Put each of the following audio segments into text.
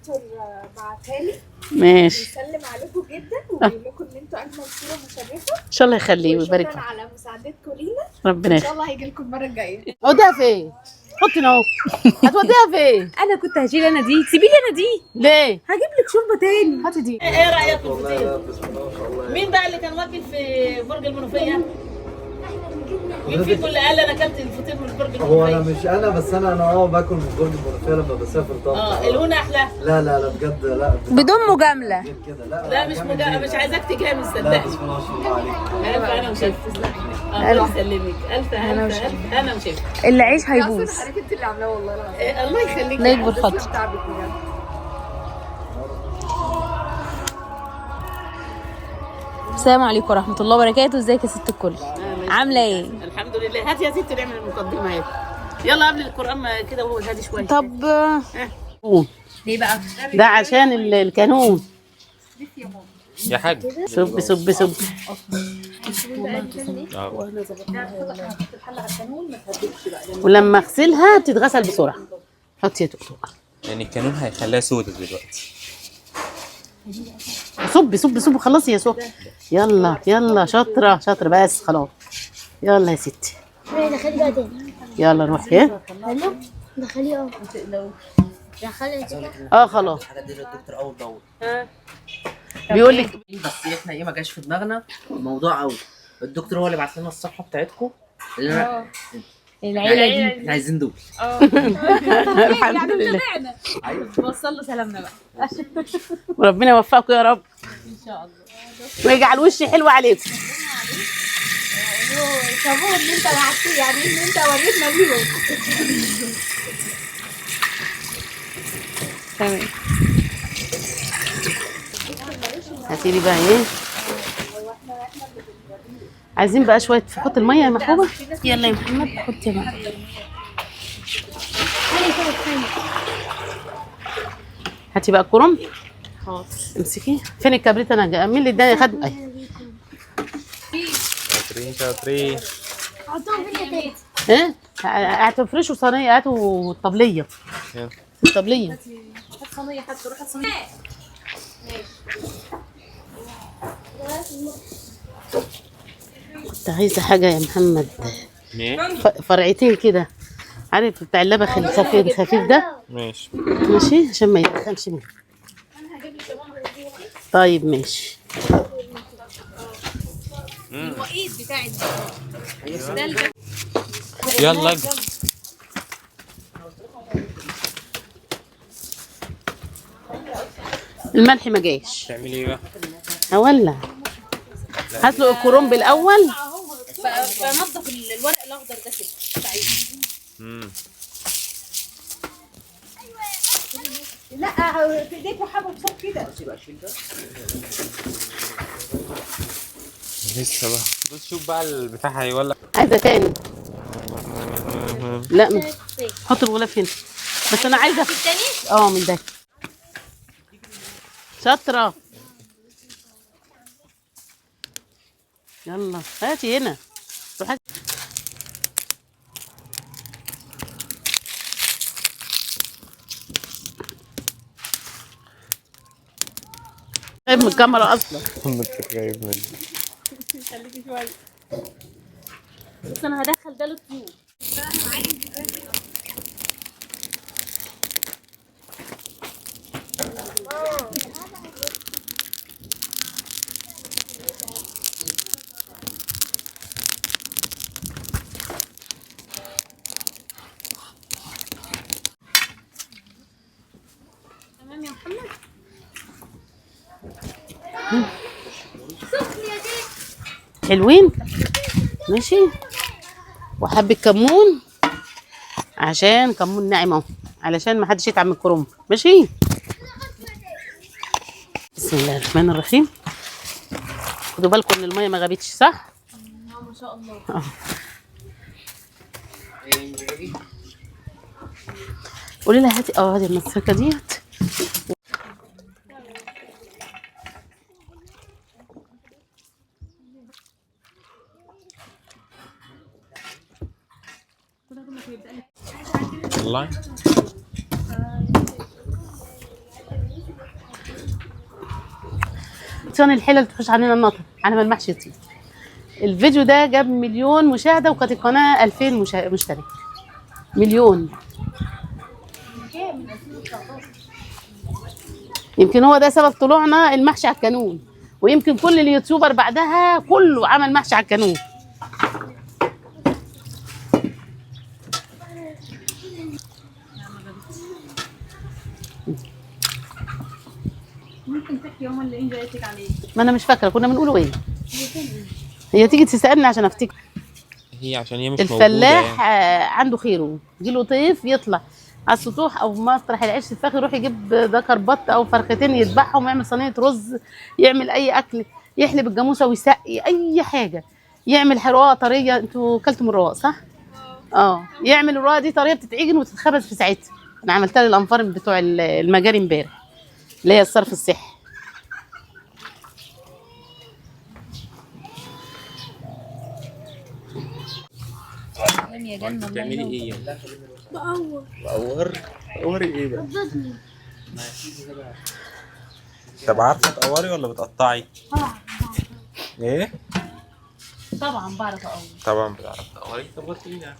الدكتور بعتها لي. ماشي. بيسلم عليكم جدا وبيقول لكم ان انتوا اجمل صوره مشرفة. ان شاء الله يخليه ويبارك وشكرا فيك. على مساعدتكم لينا. ربنا ان شاء يخليك. الله هيجي لكم المرة الجاية. هتوديها فين؟ حطي اهو. هتوديها فين؟ انا كنت هشيل انا دي، سيبي لي انا دي. ليه؟ هجيب لك شوربة تاني. هاتي دي. ايه رايك في الفطير؟ مين بقى اللي كان واكل في برج المنوفية؟ مين فيكم اللي قال انا اكلت الفطير من برج هو انا المنوفية؟ مش انا بس انا باكل من برج المنوفية لما بسافر طبعا. الهنا احلى. لا لا لا بجد لا. بدون مجاملة. غير كده لا. لا مش جامد مجا... ليه؟ مش عايزاك تجامل لا صدقني. بسم الله ما شاء الله عليك. الف انا وشفت. الله يسلمك. الف الف الف انا وشفت. العيش هيبوظ. حضرتك انت اللي عاملاه والله العظيم. إيه، الله يخليك. لا يكبر خاطرك. تعبك بجد. السلام عليكم ورحمة الله وبركاته. ازيك يا ست الكل؟ عامله ايه؟ الحمد لله. هات يا ست نعمل المقدمة اهي. يلا قبل القران ما كده وهو هادي شوية. طب ليه بقى؟ ده عشان الكانون. يا حاج. صب صب صب. ولما اغسلها بتتغسل بسرعة. حطي يا دكتور. يعني الكانون هيخليها سودة دلوقتي. صب صب صب خلصي يا صب. يلا يلا شاطرة شاطرة بس خلاص. يلا يا ستي. دخلي بقى تاني. يلا نروح ايه؟ حلو دخلي. دخلي. خلاص. الحاجات دي للدكتور اول باول. بيقول لك بس احنا ايه ما جاش في دماغنا الموضوع قوي. الدكتور هو اللي بعت لنا الصفحة بتاعتكم اللي العيلة دي احنا عايزين دول. الحمد لله. وصل له سلامنا بقى. وربنا يوفقكم يا رب ان شاء الله ويجعل وشي حلو عليكم. شابوه ان انت بعتيه، يعني ان انت وريتنا ليهم. تمام. هاتي لي بقى ايه؟ عايزين بقى شوية. حط المية يا محبوبه. يلا يا محمد حط يا محمد. هاتي بقى الكرنب. حاضر امسكي. فين الكبريت؟ انا مين اللي اداني خد؟ اي شاطرين شاطرين. حطهم فين يا تيتا؟ ايه؟ هتفرشوا صينية. هاتوا الطبلية. يلا. الطبلية. كنت عايزه حاجة يا محمد. فرعتين كده، عارف بتاع اللبخ الخفيف الخفيف ده؟ ماشي ماشي عشان ما يدخنش منه. طيب ماشي. يلا اجري. الملح ما جاش. تعملي ايه بقى؟ هولع. هسلق الكرنب الاول. بنضف الورق الاخضر ده كده. لا في ايديك وحابة بصوت كده. لسه بقى بص شوف بقى البتاع هيولع. عايزه تاني. لا حط الغلاف هنا بس انا عايزه التاني. من ده. شاطرة. يلا هاتي هنا. روح هاتي. خايف من الكاميرا اصلا. خايف مني. بس انا هدخل ده للطيور. تمام يا محمد. حلوين ماشي. وحبة كمون عشان كمون ناعم اهو، علشان ما حدش يتعب من الكرنب. ماشي. بسم الله الرحمن الرحيم. خدوا بالكم ان المية ما غابتش صح؟ ما شاء الله. قولي لها هاتي هاتي المسكه ديت. والله. غطيان الحلل تحوش علينا النطر على ما المحشي يطيب. الفيديو ده جاب 1,000,000 مشاهده، وكانت القناة 2000 مشترك. 1,000,000. يمكن هو ده سبب طلوعنا المحشي على الكانون، ويمكن كل ال YouTuber بعدها كله عمل محشي على الكانون. ممكن تحكي يوم اللي انجي قالت لك عليه؟ ما انا مش فاكره كنا بنقوله ايه. هي تيجي تسالني عشان افتكر. هي عشان هي مش موجودة. الفلاح يعني عنده خيره، يجيله طيف يطلع على السطوح او مطرح العيش الفاخر، يروح يجيب ذكر بط او فرختين يذبحهم، يعمل صينية رز، يعمل اي اكل، يحلب الجاموسة ويسقي اي حاجة، يعمل رواقه طرية. انتوا كلتوا من الرواق صح؟ اه، يعمل الرواقه دي طرية بتتعجن وتتخبز في ساعتها. انا عملتها للانفار بتوع المجاري امبارح، اللي هي الصرف الصحي. يا جنة. بتعملي ايه يعني؟ بقور. بقور؟ بقوري ايه بقى؟ بطني. طب عارفه تقوري ولا بتقطعي؟ طبعا. ايه؟ طبعا بعرف اقور. طبعا بتعرف تقوري. طب ورينا،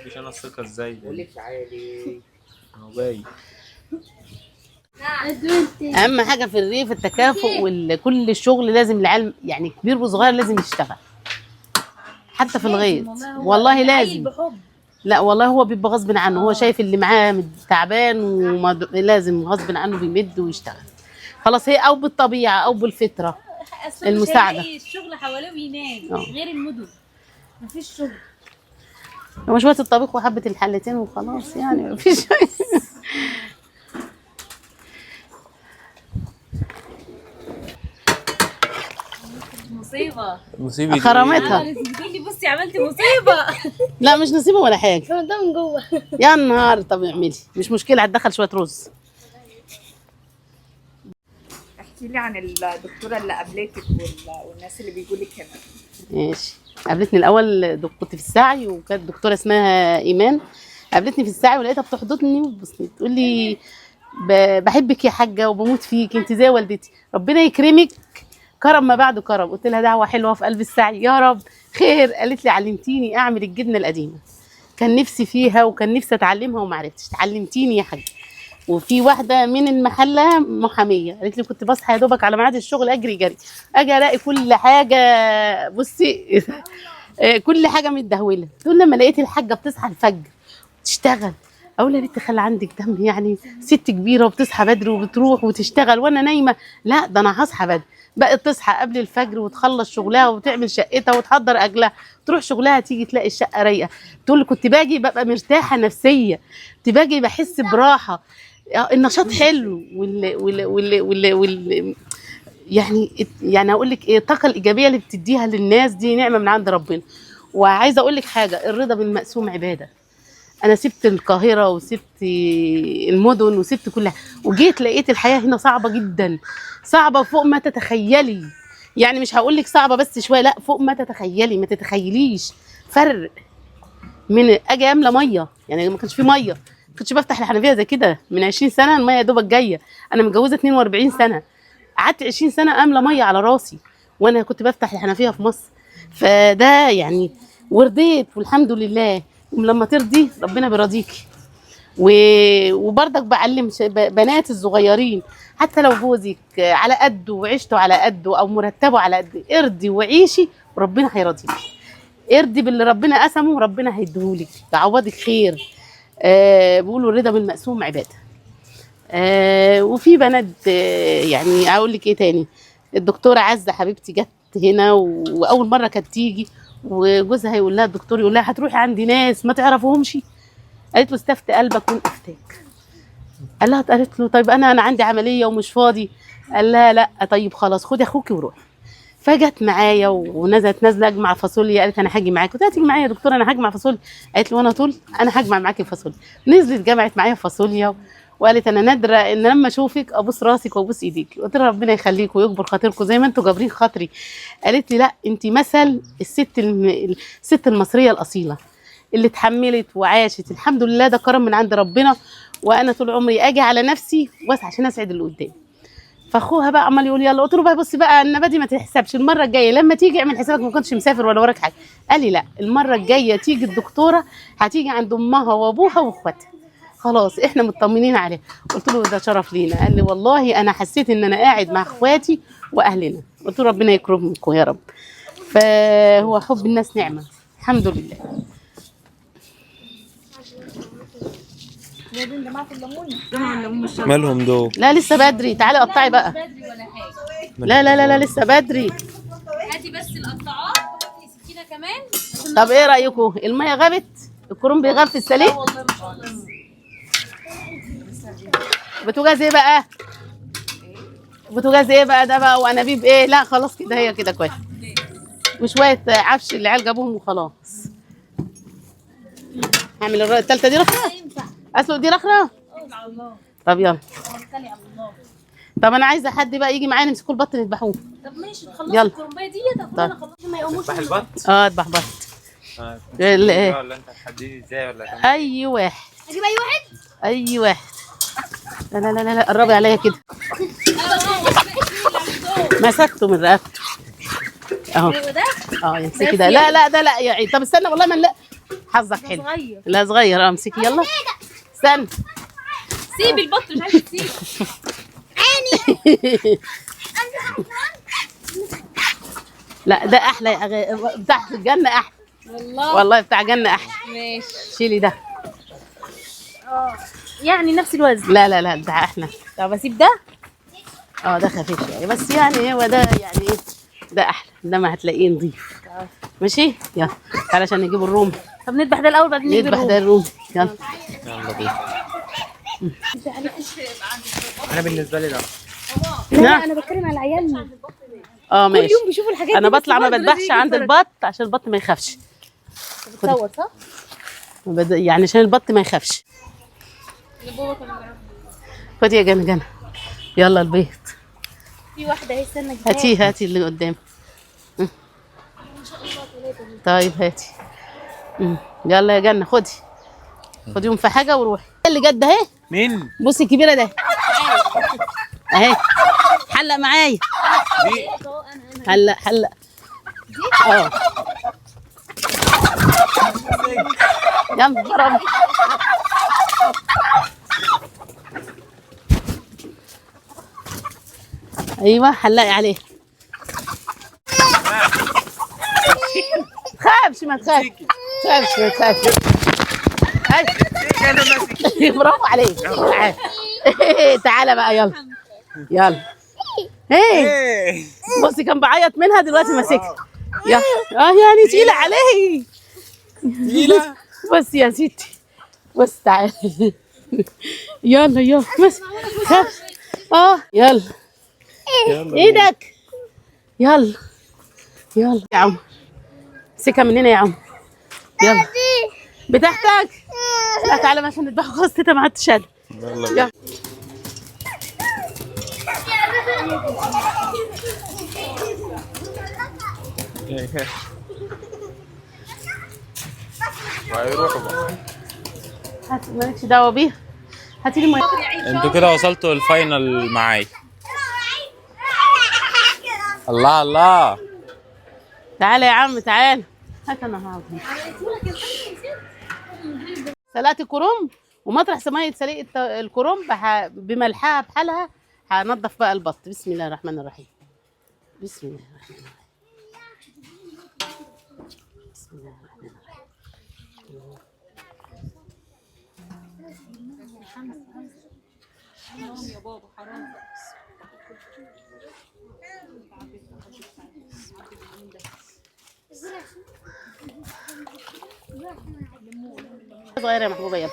مش انا الثقة ازاي؟ بقول لك تعالي. هو باين. اهم حاجة في الريف التكافؤ، وكل الشغل لازم العيال يعني كبير وصغير لازم يشتغل، حتى في الغيط والله لازم. بحب. لا والله هو بيبقى غصب عنه، هو شايف اللي معاه تعبان لازم غصب عنه بيمد ويشتغل. خلاص هي او بالطبيعة او بالفطرة. المساعدة. الشغل حواليه وينام، غير المدن مفيش شغل. هو شوية الطبيخ وحبه الحلتين وخلاص يعني مفيش. مصيبة. مصيبة خرمتها. بتقولي بصي عملتي مصيبة. لا مش نصيبه ولا حاجة. ده من جوه. يا نهار. طب اعملي مش مشكلة، هتدخل شوية رز. احكي لي عن الدكتورة اللي قابلتك والناس اللي بيجوا لك هنا. ماشي. قابلتني الاول كنت في السعي، وكانت دكتورة اسمها ايمان، قابلتني في السعي ولقيتها بتحضني وبصني تقول لي بحبك يا حاجة وبموت فيك، انت زي والدتي، ربنا يكرمك كرم ما بعده كرم. قلت لها دعوه حلوة في قلب السعي يا رب خير. قالت لي علمتيني اعمل الجبنة القديمة، كان نفسي فيها وكان نفسي اتعلمها وما عرفتش، علمتيني يا حاجة. وفي واحدة من المحلة محاميه قالت لي كنت بصحى يا دوبك على ميعاد الشغل اجري جري اجي الاقي كل حاجة، بصي كل حاجة متدهوله. تقول لما لقيت الحاجة بتصحى الفجر وتشتغل، اقول لها يا بنت خلي عندك دم، يعني ست كبيرة وبتصحى بدري وبتروح وتشتغل وانا نايمة، لا ده انا هصحى بدري. بقت تصحى قبل الفجر وتخلص شغلها وتعمل شقتها وتحضر اكلها، تروح شغلها تيجي تلاقي الشقة رايقة. تقول كنت باجي ببقى مرتاحة نفسية، كنت باجي بحس براحة، النشاط حلو وال وال وال وال, وال يعني اقول لك ايه، الطاقة الايجابية اللي بتديها للناس دي نعمه من عند ربنا. وعايزه اقول لك حاجة، الرضا بالمقسوم عباده. انا سبت القاهرة وسبت المدن وسبت كلها وجيت لقيت الحياة هنا صعبة جدا، صعبة فوق ما تتخيلي. يعني مش هقول لك صعبة بس شوية، لا فوق ما تتخيلي، ما تتخيليش فرق. من اجي املى مية، يعني ما كانش في مية، ما كنتش بفتح الحنفية زي كده من 20 سنة، المية يا دوبك جاية. انا متجوزة 42 سنة، قعدت 20 سنة املى مية على راسي وانا كنت بفتح الحنفية في مصر. فده يعني ورضيت والحمد لله. ولما ترضي ربنا بيرضيكي. وبرضك بعلم بنات الصغيرين، حتى لو جوزك على قده وعيشته على قده او مرتبه على قده، ارضي وعيشي وربنا هيرضيكي. ارضي باللي ربنا قسمه وربنا هيديهولك، يعوضك خير. بيقولوا الرضا بالمقسوم عباده. وفي بنات يعني اقول لك ايه تاني، الدكتورة عزه حبيبتي جت هنا واول مرة كانت تيجي، وجوزها يقول لها الدكتور يقول لها هتروحي عند ناس ما تعرفوهمش، قالت له استفت قلبك وان افتاك. قال لها، قالت له طيب انا عندي عملية ومش فاضي. قال لها لا طيب خلاص خدي اخوكي وروحي. فجت معايا ونزلت نازله اجمع فاصوليا، قالت انا هاجي معاكي. قلت لها تيجي معايا يا دكتورة انا هجمع فاصوليا. قالت لي وانا طول انا هجمع معاكي فاصوليا. نزلت جمعت معايا فاصوليا وقالت انا نادرة ان لما اشوفك ابوس راسك وابوس ايديك. قلت لها ربنا يخليك ويكبر خاطركم زي ما انتوا جابرين خاطري. قالت لي لا انت مثل الست المصرية الاصيلة اللي اتحملت وعاشت، الحمد لله ده كرم من عند ربنا، وانا طول عمري اجي على نفسي بس عشان اسعد اللي قدامي. فاخوها بقى عمال يقول يلا. قلت له بقى بص بقى النباتي ما تحسبش، المرة الجاية لما تيجي اعمل حسابك ما كنتش مسافر ولا وراك حاجة. قال لي لا، المرة الجاية تيجي الدكتورة هتيجي عند امها وابوها واخواتها، خلاص احنا مطمنين عليها. قلت له ده شرف لينا. قال لي والله انا حسيت ان انا قاعد مع اخواتي واهلنا. قلت له ربنا يكرمكم يا رب. فهو حب الناس نعمه، الحمد لله. مالهم دول؟ لا لسه بدري، تعالي قطعي بقى. لا لا لا لا لسه بدري. هاتي بس القطعات وهاتي سكينة كمان. طب ايه رايكم؟ المية غابت، الكرنب بيغاب في السليق. والله ما شاء الله. بوتاجاز ايه بقى؟ بوتاجاز ايه بقى ده بقى وانابيب ايه؟ لا خلاص كده، هي كده كويس. وشوية عفش اللي العيال جابوهم وخلاص. هعمل التالتة دي رخرة؟ اسلق دي رخرة؟ طب يلا. طب انا عايزه حد بقى يجي معايا نمسكوا البط نذبحوه. طب ماشي، تخلصي الكرنبايه ديت اكون انا خلصت. ما يقوموش. تذبح البط؟ اه اذبح بط. ولا انت هتحددي ازاي ولا اي واحد؟ اجيب اي واحد؟ اي واحد. لا لا لا لا قربي عليا كده. مسكته من رقبته اهو. اه امسكي ده. لا لا ده لا يا عيد. طب استنى والله ما لا، حظك حلو. لا صغير. امسكي يلا. استنى، سيبي البط، مش عايزه تسيبه. عيني. لا ده احلى بتاع الجنة، احلى والله. والله بتاع جنة احلى. ماشي شيلي ده. يعني نفس الوزن. لا لا لا ده احلى. طب اسيب ده؟ ده خفيف شوية بس، يعني هو ده يعني ايه، ده احلى، ده ما هتلاقيه نظيف. ماشي يلا تعالى عشان نجيب الروم. طب نذبح ده الاول بعدين نجيب نذبح الروم. ده الروم. يلا يلا بينا. انا بالنسبة لي ده. لا انا بتكلم على عيالنا. ماشي. كل يوم بيشوفوا الحاجات دي. انا بطلع ما بذبحش عند البط عشان البط ما يخافش. بتصور صح؟ يعني عشان البط ما يخافش. خدي يا جنى. جنى يلا البيض. في واحدة اهي، استنى. هاتي هاتي اللي قدام. ما شاء الله ثلاثة. طيب هاتي. يلا يا جنة خدي. خديهم في حاجة وروحي. اللي جت ده اهي. مين؟ بصي الكبيرة ده اهي. حلق معايا. دي حلق حلق. يلا برافو. ايوه حلقي عليه. تخافش ما تخافش، تخافش ما تخافش. برافو عليك. تعال تعالى بقى يلا يلا. ايه بصي كان بعيط منها دلوقتي ماسكها. يا يعني تقيلة عليه، تقيلة. بصي يا ستي، بص تعالي. يلا يلا بس خاف. يلا ايدك. يلا يلا يا عمر، امسكها من هنا يا عمر. يلا بتاعتك. لا تعالى عشان نذبحه خلاص. تيتا ما عادش قادرة. يلا وهيروحوا بقى. هاتي، مالكش دعوه بيها. هاتي لي مية. انتوا كده وصلتوا ال final معايا. الله الله. تعالى يا عم تعالى. هات انا هقعد. سلقت الكرنب، ومطرح سمية سلقة الكرنب بملحها بحالها هنضف بقى البط. بسم الله الرحمن الرحيم. بسم الله الرحمن الرحيم. بسم الله الرحمن الرحيم. حرام يا بابا حرام. صغيرة يا محبوبة. يلا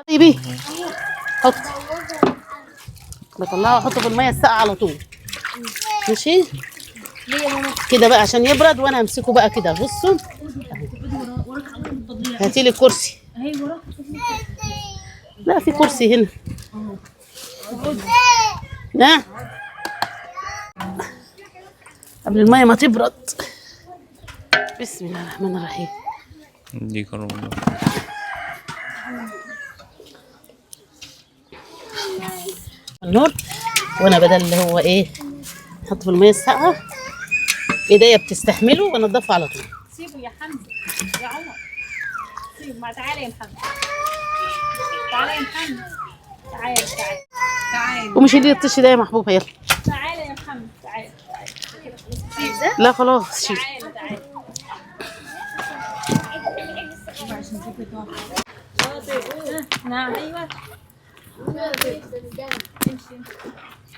طيبي حط، بطلعه واحطه في المية الساقعة على طول. ماشي كده بقى عشان يبرد، وانا همسكه بقى كده. بصوا هاتي لي كرسي. لا في كرسي هنا. نعم قبل المية ما تبرد. بسم الله الرحمن الرحيم. دي كرنب. النور، وانا بدل اللي هو ايه احطه في المية الساقعه، ايديا بتستحمله وانضفه على طول. سيبه يا حمزة يا عمر، سيبه. ما تعالى يا محمد، تعالى يا محمد، تعالى تعالى تعالى ومش اللي الطش ده يا محبوبه. يلا تعالى يا محمد، تعالى تعالى. لا خلاص شيل. تعالى تعالى. نعم ايوه.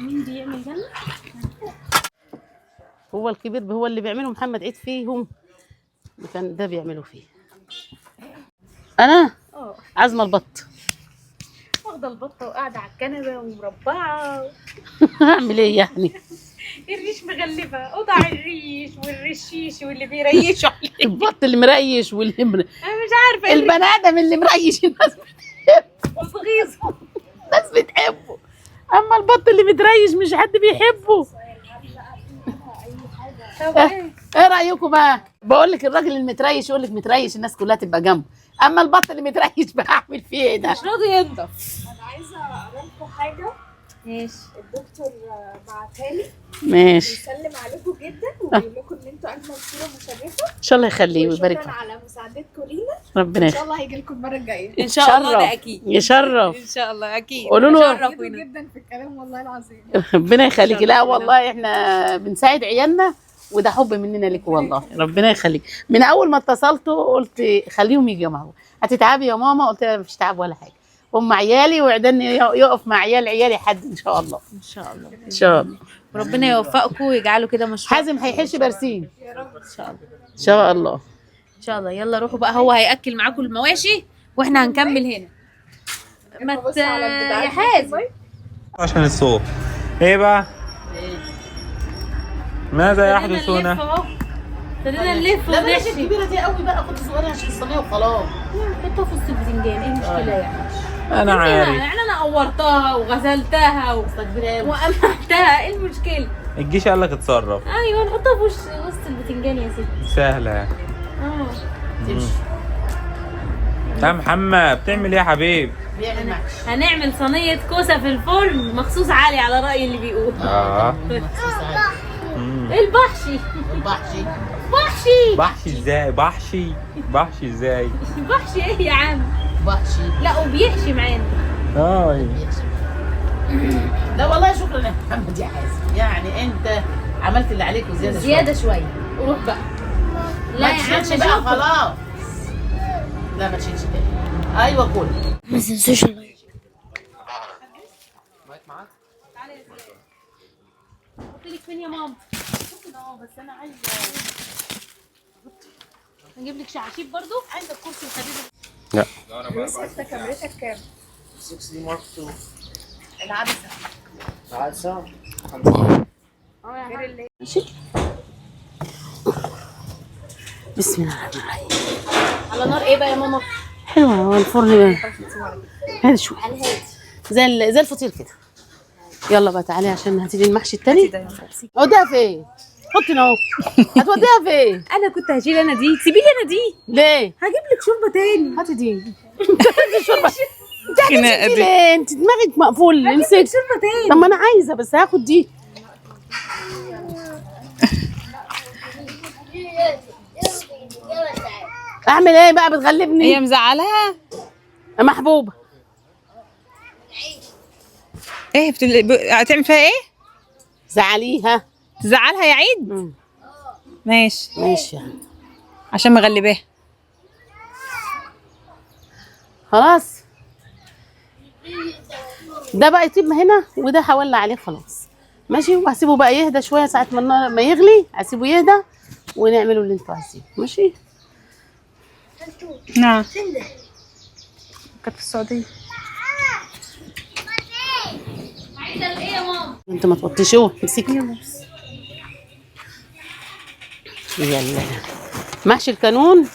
مين بيعمل جنة؟ هو الكبير هو اللي بيعمله محمد عيد فيهم، كان ده بيعملوا فيه. انا عازمة البط، واخده البطة وقاعدة على الكنبة ومربعه. هعمل ايه يعني؟ الريش مغلفه، قطع الريش والرشيش واللي بيريشوا عليه. البط اللي مريش واللي انا مش عارفه البني ادم اللي مريش الناس بتحبه، بتغيظه، الناس بتحبه، اما البط اللي متريش مش حد بيحبه. ايه رايكم بقى؟ بقول لك الراجل المتريش يقول لك متريش الناس كلها تبقى جنبه، اما البط اللي متريش بقى اعمل فيه ايه ده؟ مش راضي ينضف. انا عايزه اقرا لكم حاجة. ماشي. الدكتور بعتها لي. ماشي. بيسلم عليكم جدا وبيقول لكم ان انتوا اجمل صوره مشرفة. ان شاء الله يخليه ويبارك شكرا على مساعدتكم لينا. ربنا ان شاء الله هيجي لكم المرة الجاية. ان شاء الله ده اكيد. يشرف ان شاء الله اكيد. قولوا له جدا في الكلام والله العظيم. ربنا يخليكي. لا والله احنا بنساعد عيالنا وده حب مننا لك والله. ربنا يخليك. من اول ما اتصلتوا قلت خليهم يجوا معه. هتتعبي يا ماما؟ قلت لها مفيش تعب ولا حاجة، هم عيالي وعدني يقف مع عيال عيالي حد ان شاء الله. ان شاء الله ان شاء الله. ربنا يوفقكم ويجعله كده مشروع. حازم هيحش برسيم يا رب ان شاء الله. ان شاء الله. ان شاء الله. يلا روحوا بقى، هو هياكل معاكم المواشي واحنا هنكمل هنا. ما يا حازم عشان الصوت. ايه بقى؟ ماذا يحدث هنا؟ ابتدينا نلف لا بلاش ونحشي. الكبيرة دي قوي بقى، خد صغيرة عشان الصينية وخلاص. حطها في وسط البتنجان، ايه المشكلة يعني؟ انا عارف يعني انا قورتها وغسلتها وقمعتها، ايه المشكلة؟ الجيش قال لك اتصرف. ايوه نحطها في وسط البتنجان يا ستي. سهلة اه تمشي. يا محمد بتعمل ايه يا حبيب؟ بيعمل محشي. هنعمل صينية كوسة في الفرن مخصوص عالي على راي اللي بيقول. البحشي. البحشي. بحشي. بحشي ازاي؟ بحشي بحشي ازاي؟ بحشي ايه يا عم؟ بحشي. لا وبيحشي معانا. لا والله شكرا يا محمد يا حازم، يعني انت عملت اللي عليك وزيادة شوية. زيادة شوية. وروح بقى. لا ما يا عم تشيلش بقى خلاص. لا ما تشيلش تاني. ايوه كل. ما تنسوش ال like. حطي لك فين يا ماما؟ بس انا عايزه نجيب لك شعاشيب برضو؟ عايزه الكرسي الخفيف. لا. انت كاميرتك كام؟ 6 دي مارك 2. العدسة. العدسة غير اللي ماشي. بسم الله الرحمن الرحيم. على نار ايه بقى يا ماما؟ حلوة هو الفرن هادي شوية زي الفطير كده. يلا بقى تعالي عشان هتيجي المحشي التاني. اوديها فين؟ حطي هنا اهو. هتوديها فين؟ انا كنت هشيل انا دي، سيبي لي انا دي. ليه؟ هجيب لك شوربة تاني. هاتي دي. انت شوربة. انت هتمسكي دي ليه؟ انت دماغك مقفول. امسك شوربة تاني. طب ما انا عايزه بس هاخد دي. اعمل ايه بقى؟ بتغلبني. هي مزعلها يا محبوبه. ايه هتعمل فيها ايه؟ زعليها. تزعلها يا عيد؟ ماشي ماشي يعني. عشان مغلباها. خلاص ده بقى يطيب هنا وده هولع عليه خلاص. ماشي. وهسيبه بقى يهدى شوية ساعة ما النار ما يغلي، هسيبه يهدى ونعمله اللي انتوا عايزينه. ماشي. نعم. كانت في السعودية. عايزه ايه يا ماما؟ انت ما توطيش. اهو امسكي. يلا محشي الكانون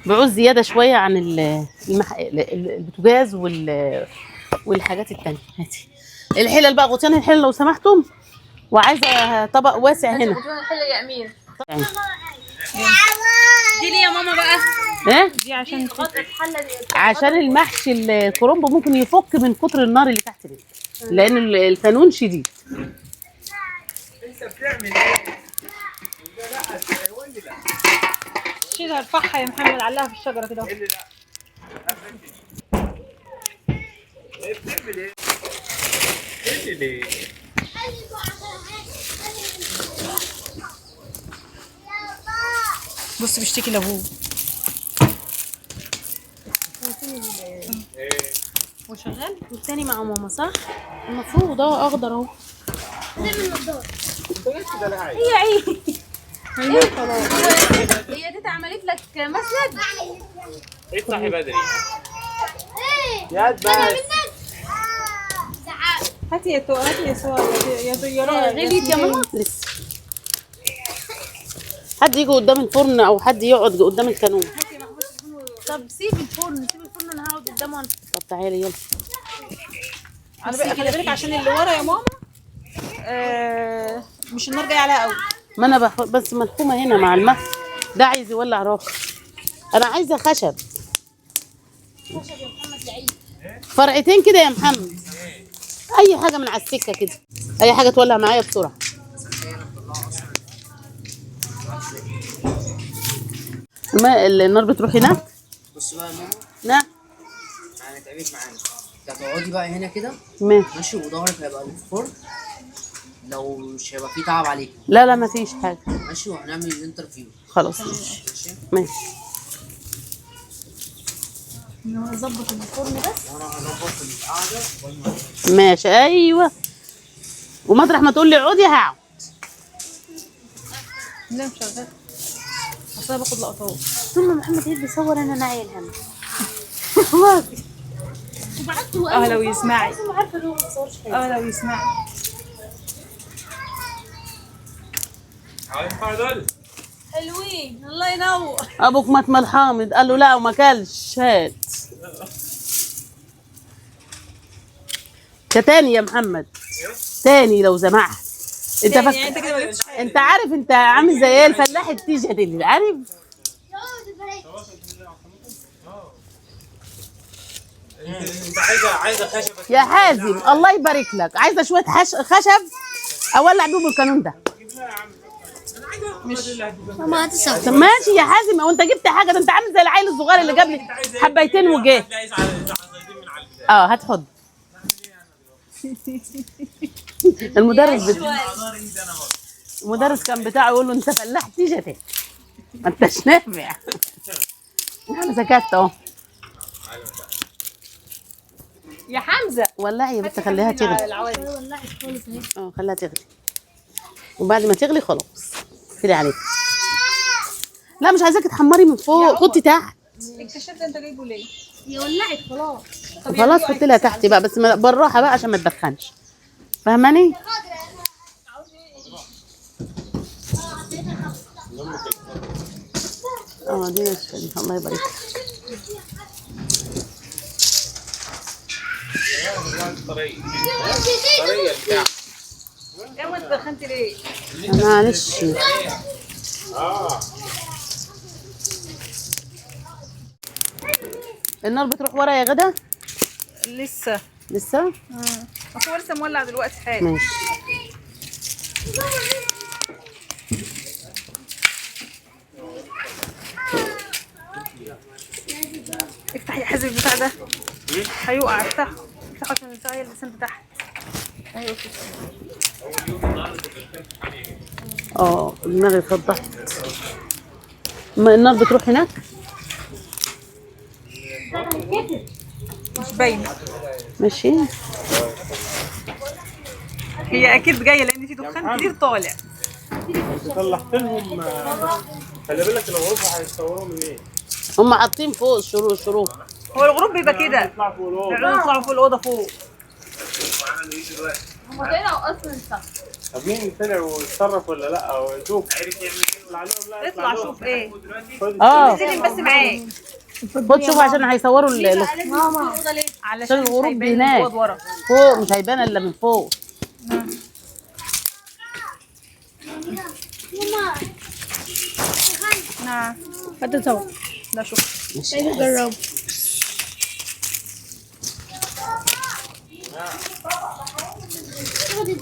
بعوز زيادة شوية عن البوتاجاز والحاجات التانية. هاتي الحلل بقى، غطيان الحلل لو سمحتم. وعايزه طبق واسع هنا. الحلة يا امير. دي ليه يا ماما بقى؟ ايه دي عشان عشان المحشي الكرنب ممكن يفك من كتر النار اللي تحت منه. لان الكانون شديد. انت بتعمل ايه؟ لا لا قول لي لا. شيلها ارفعها يا محمد، علقها في الشجرة كده. ايه اللي لا؟ ايه بتعمل ايه؟ ايه اللي ليه؟ بص بيشتكي لابوه. هو شغال؟ والتاني مع ماما صح؟ المفروض اخضر اهو. هي عيد. هي تيتا عملت لك مسند؟ اطلعي بدري. يا بس هاتي يا تو، هاتي يا ساره، يا رائع. غليت يا ماما؟ لسه حد يجي قدام الفرن او حد يقعد قدام الكانون. طب سيب الفرن، سيب الفرن، انا هقعد قدامه. طب تعالي يلا. خلي بالك عشان اللي ورا يا ماما مش النار جاية عليها قوي. ما انا بس ملحومه هنا مع المخ ده، عايز يولع راخ. انا عايزه خشب. خشب يا محمد لعيب. فرقتين كده يا محمد، اي حاجة من على السكة كده، اي حاجة تولع معايا بسرعة. ما النار بتروح هناك؟ بص بقى يا ماما، نعم. هنتعبك معانا. هتقعدي بقى هنا كده ماشي، وظهرك هيبقى للفرن، لو مش هيبقى فيه تعب عليك. لا لا مفيش حاجة. ماشي، وهنعمل ال interview. خلاص ماشي ماشي. اظبط الفرن بس وانا هظبط القعدة. ماشي ايوه، ومطرح ما تقول لي اقعدي هقعد. لا مش شغال، اصل انا باخد لقطات. طول ما محمد عيد بيصور انا ناعيه الهم. وبعته اه لو يسمعي. ما عارفه لو ما بيصورش حاجة. اه لو يسمعي. هينفع دول؟ حلوين الله ينور. ابوك مات مال حامض، قال له لا وما كلش. هات ده تاني يا محمد، تاني لو سمحت. انت يعني انت كده ما جبتش حاجة. انت عارف انت عامل زي ايه؟ الفلاح التيجه دي، عارف؟ انت عايزه خشبه يا حازم الله يبارك لك، عايزه شوية خشب اولع بيهم القانون ده. مش ماما هتصور. طب ماشي يا حازم، هو انت جبت حاجة؟ ده انت عامل زي العيل الصغير اللي جاب لي حبايتين وجه. اه هات حضن. المدرس المدرس كان بتاعه يقول له انت فلاح تيجي ما انتش نافع. انا سكت اهو. يا حمزة ولعي يا بنت، خليها تغلي. ولعت خالص اهي. اه خليها تغلي، وبعد ما تغلي خلاص اقفلي عليها. لا مش عايزاكي تحمري من فوق، حطي تحت. الكشاف ده انت جايبه ليه؟ هي ولعت خلاص. خلاص حطي لها تحت بقى، بس بالراحة بقى عشان ما تدخنش، فاهماني؟ اه دي ناشفة دي، الله يبارك لك. ايه وانت دخنتي ليه؟ معلش. النار بتروح ورا يا غدا؟ لسه لسه؟ اصل هو لسه مولع دلوقتي حالا. ماشي. افتح يا حازم البتاع ده هيقع. افتحه افتحه عشان البتاع اللسان تحت. ايوه كده. اه دماغي فضحت. ما النار بتروح هناك؟ مش باينة. ماشي. هي اكيد جاية لان في دخان كتير طالع. طلعت لهم. خلي بالك الغروب هيصوروا منين؟ هم حاطين فوق الشروق. الشروق هو الغروب بيبقى كده، يطلع فوق الأوضة. يقعدوا يطلعوا فوق الاوضة فوق. هم طلعوا اصلا صح. طب مين طلع واتصرف ولا لا؟ او شوف عرف يعمل ايه؟ اطلع شوف ايه. اه سلم بس معاك خد شوف عشان هيصوروا علشان الغروب هيبان هناك. الأوض ورا. فوق مش هيبان الا من فوق. ماما نعم هات تصور. لا شكرا. ماشي. جرب.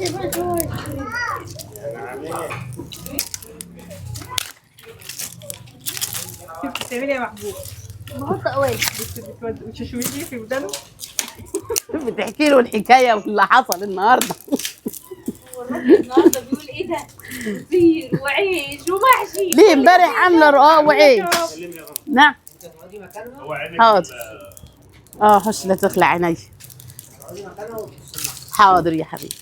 بتعملي يا محبوب؟ بحط قوالب. بتشوشي في ودانه؟ بتحكي له الحكاية واللي حصل النهارده. النهارده بيقول ايه ده؟ فطير وعيش ومحشي. ليه امبارح عامله رقاق وعيش؟ نعم حاضر. حش لا تخلع عيني. حاضر يا حبيبي.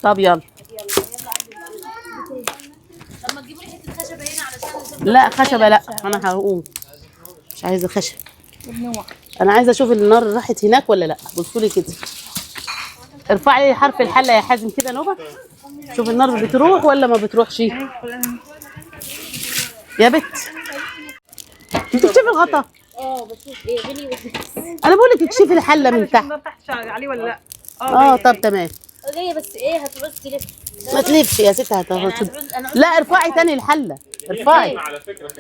طب يلا. طب ما تجيبوا لي حتة خشبه هنا علشان. لا خشبه لا، انا هقوم مش عايزه خشب. انا عايزه اشوف النار راحت هناك ولا لا. بصوا لي كده، ارفعي لي حرف الحلة يا حازم كده نوبه، شوف النار بتروح ولا ما بتروحش. يا بت انت بتشوفي الغطا؟ بشوف ايه غلي. انا بقول لك اكشفي الحلة من تحت. النار تحت عليه ولا لا؟ طب تمام. جاية بس ايه هتعوز تلف. ما تلفش يا ست، هتعوز. لا ارفعي تاني الحلة، ارفعي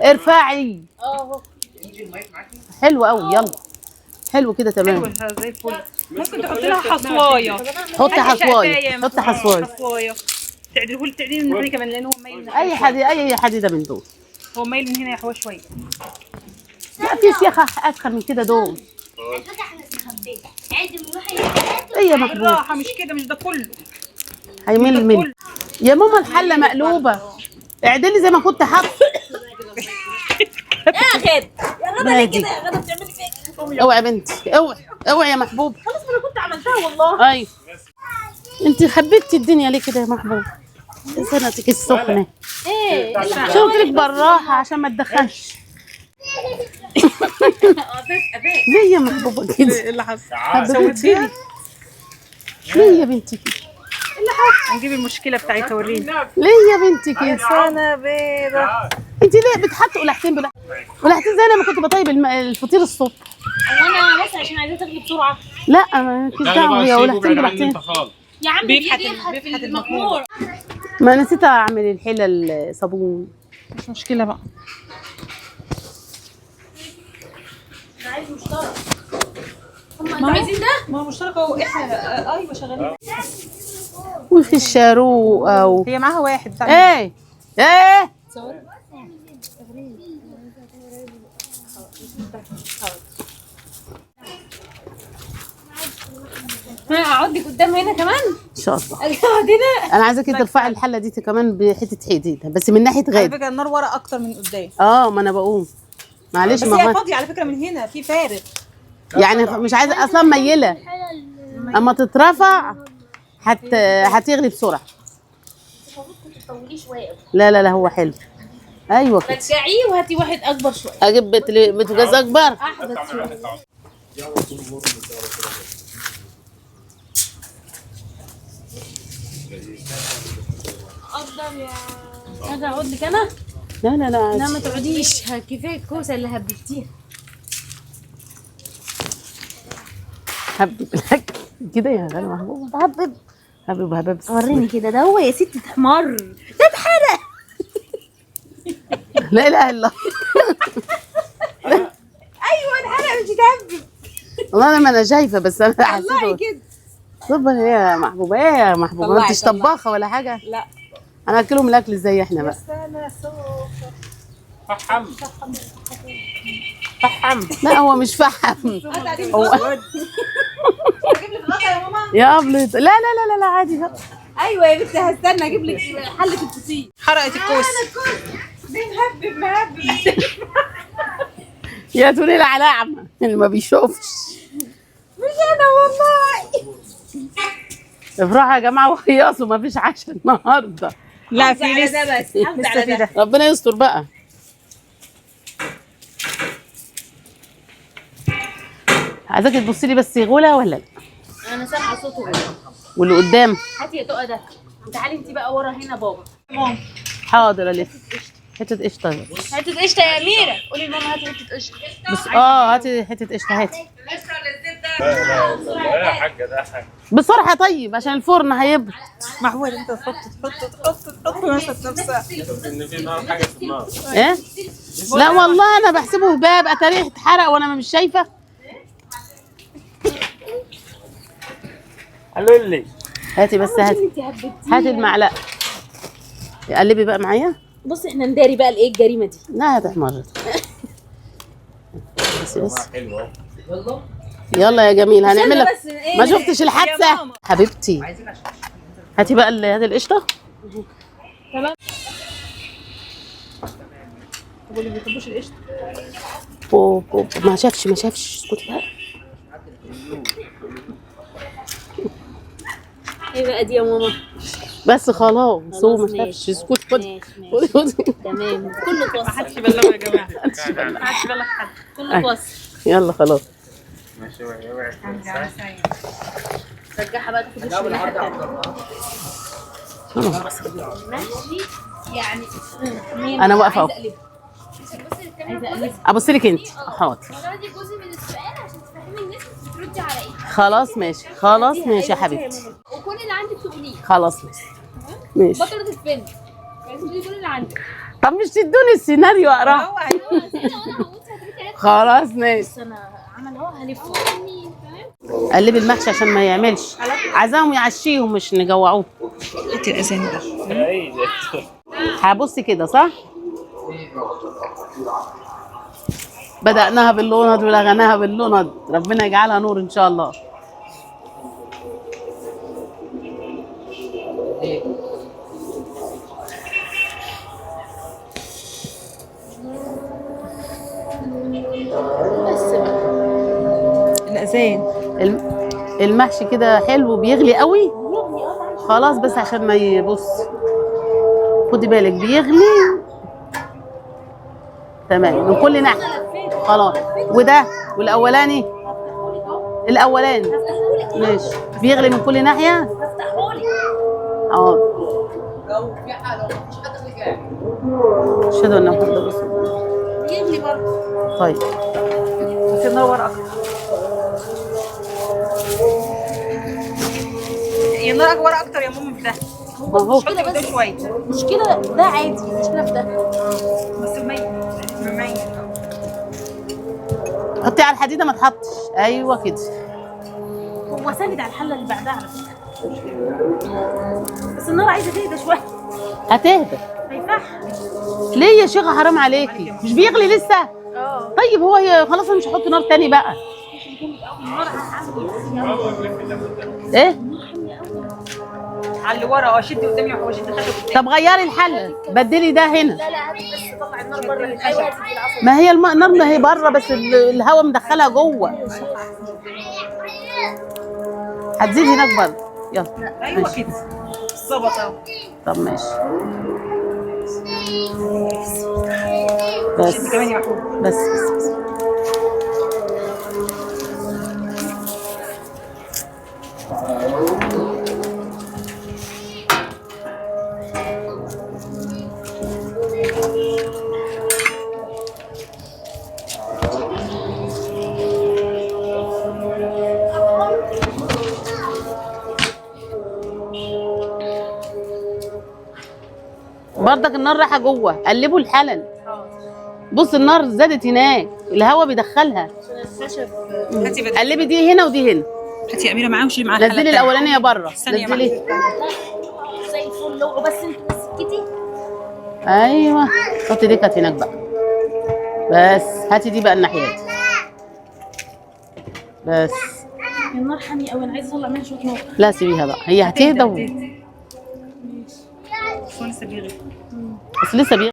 ارفعي. اهو حلو قوي. يلا حلو كده تمام. حلو زي الفل. ممكن تحط لها حصوايه. حطي حصوايه، حطي حصوايه. حصوايه تعدله تعدلي من هنا كمان لان هو مايل. اي حديده، اي حديده من دول. هو مايل من هنا يا حوا شوية. لا في سياخه ادخل من كده دول. على فكرة احنا استخبينا عادي من واحد. ايه يا محبوب؟ بالراحة مش كده، مش ده كله. هيمل مني يا ماما. الحلة مقلوبة، اعدلي زي ما كنت حاطه. يا غد يا غدا ليه كده يا غدا بتعملي فيا؟ اوعي يا بنتي، اوعي اوعي يا محبوب. خلاص ما انا كنت عملتها والله. ايوه انت خبيتي الدنيا ليه كده يا محبوب؟ سنتك السخنة. ايه شو قلت لك بالراحة عشان ما تدخلش. ليه يا محبوبه كده؟ ايه اللي حصل؟ حبيبتي ليه يا بنتي كده؟ هنجيب المشكلة بتاعتها وريني. ليه يا بنتي كده؟ سنة بيضة. انت ليه بتحطي قلعتين قلعتين زي انا ما كنت بطيب الفطير الصبح؟ هو انا بس عشان عايزاه تغلي بسرعة. لا مالكيش دعوه، هي قلعتين بلعتين. يا عم بيفحت بيفحت المكمور. ما نسيت اعمل الحلة الصابون. مش مشكلة بقى. انا عايز مشترك. هم عايزين ده؟ ما هو مشترك اهو. احنا ايوه شغالين. وفي الشاروقه و... هي معاها واحد بتاع ايه ايه اقعد لك قدام هنا كمان ان شاء الله. اقعد هنا. انا عايزاكي ترفعي الحلة دي كمان بحته حديده بس من ناحية على غادة. فكرة النار ورا اكتر من قدام. ما انا بقوم معلش. بس ما هي فاضية على فكرة من هنا في فارغ يعني مش عايزه اصلا ميله، اما تترفع هتغلي بسرعة. المفروض كنت تطوليه شوية. لا لا لا هو حلو. ايوه كده رجعية وهاتي واحد اكبر شوية. اجيب بوتاجاز اكبر. احدث شوية. اقدر يا اجي اقعد لك انا؟ لا لا لا لا ما تقعديش، كفاية الكوسه اللي هببتيها. هبب لك كده يا غالي محبوبه. هبب هبب هبب. وريني كده. ده هو يا ستي اتحمر، ده اتحرق. لا اله الا الله. ايوه اتحرق مش اتهبب. والله انا ما انا شايفه بس انا حسيت والله كده. طب ايه يا محبوبه؟ ايه يا محبوبه؟ ما انتش طباخه ولا حاجة؟ لا انا اكلهم الاكل ازاي احنا بقى؟ فحم فحم. لا هو مش فحم. هو اجيب لك غطا يا ماما؟ يا ابلط. لا لا لا لا عادي بقى. ايوه يا بنتي هستنى اجيب لك حله الفسيخ. حرقت الكوس. مهبب مهبب. يا تقولي على اعمى اللي ما بيشوفش. مش انا والله. افرحوا يا جماعة وخياصوا، ما فيش عشاء النهارده. لا في لسه، بس لسه في ده. ربنا يستر بقى. عايزاكي تبصي لي بس غلا ولا لا؟ انا سامعه صوته. واللي قدام هاتي يا تقى ده. تعالي انت بقى ورا هنا بابا. حاضر الف. حتة قشطه. حتة قشطه يا اميره. قولي لماما هاتي حتة قشطه. بس هاتي حتة قشطه. هاتي لا يا حاجة ده حاجة بسرعة طيب عشان الفرن هيبرد. محمود انت تحط تحط تحط تحط ونست نفسها. ان في نار، حاجة في النار. ايه؟ لا والله انا بحسبه هباب، اتاريه اتحرق وانا مش شايفه. قالوا لي هاتي بس، هاتي هاتي المعلقة. قلبي بقى معايا. بصي احنا نداري بقى الايه الجريمة دي. لا هتحمر. بس بس حلو. يلا يا جميل هنعمل لك. إيه؟ ما شفتش الحادثة حبيبتي. هاتي بقى هاتي القشطه. تمام. طب واللي ما بيحبوش القشطه؟ ما شافش ما شافش. اسكتي بقى. ايه بقى دي يا ماما؟ بس خلاص هو ما شافش. اسكتي خدي خدي خدي. تمام كله اتوصل. ما حدش يبلغ يا جماعة، ما حدش يبلغ حد، كله اتوصل. يلا خلاص ماشي. رجعها بقى تاخد وش الناحية الثانية. ماشي يعني انا واقفة اهو. ابص لك انت. حاضر. انا دي جزء من السؤال عشان تفهمي الناس بتردي على ايه. خلاص ماشي، خلاص ماشي يا حبيبتي. وكل اللي عندك تقوليه. خلاص ماشي ماشي. بطلة الفيلم لازم تقولي كل اللي عندك. طب مش تدوني السيناريو اقراه؟ خلاص ماشي. انا عمل اهو هلفه. قلبي المحشي عشان ما يعملش. عايزاهم يعشيهم مش نجوعوهم. هاتي الاذان ده. هبصي كده صح؟ بدأناها باللوند ولغناها باللوند، ربنا يجعلها نور ان شاء الله. بس بقى الاذان. المحشي كده حلو بيغلي قوي. خلاص بس عشان ما يبص. خدي بالك بيغلي. تمام من كل ناحية. خلاص وده والاولاني الاولاني ماشي بيغلي من كل ناحية. حاضر. اشهد ان محمد رسول الله. بيغلي برضه. طيب بس ينور اكتر. ينور اكبر اكتر يا ماما في ده. ما هو كده بس شوية. مشكلة ده عادي، مشكلة في ده. بس مميز مميز. حطيه على الحديدة ما تحطش. ايوه كده. هو ساند على الحلة اللي بعدها على فكرة. بس النار عايزه تهدى شوية. هتهدى. ما ينفعش. ليه يا شيخه حرام عليكي؟ مش بيغلي لسه؟ طيب هو خلاص انا مش هحط نار تاني بقى. ايه؟ على اللي ورا. شدي قدامي وشدي الخشب قدامي. طب غيري الحلة، بدلي ده هنا. لا لا هاتي بس طلع النار بره. ايوه هاتي العصا. ما هي النار ما هي بره بس الهواء مدخلها جوه. هتزيد هناك برضه. يلا ايوه كده ظبط اهو. طب ماشي. بس شدي كمان يا محمود. بس بس بس. برضك النار رايحة جوه. قلبوا الحلل. بص النار زادت هناك، الهواء بيدخلها. قلبي دي هنا ودي هنا. هاتي يا اميره معاهم. شيلي معاها. نزلي الاولانية بره. نزلي زي الفل. لو بس انت سكتي. ايوه حطي دي كانت هناك بقى. بس هاتي دي بقى الناحية دي. بس النار حامية قوي، انا عايزه اطلع منها شوية نار. لا سيبيها بقى هي هتهدى. بس لسه بيغلي. بس لسه بيغلي.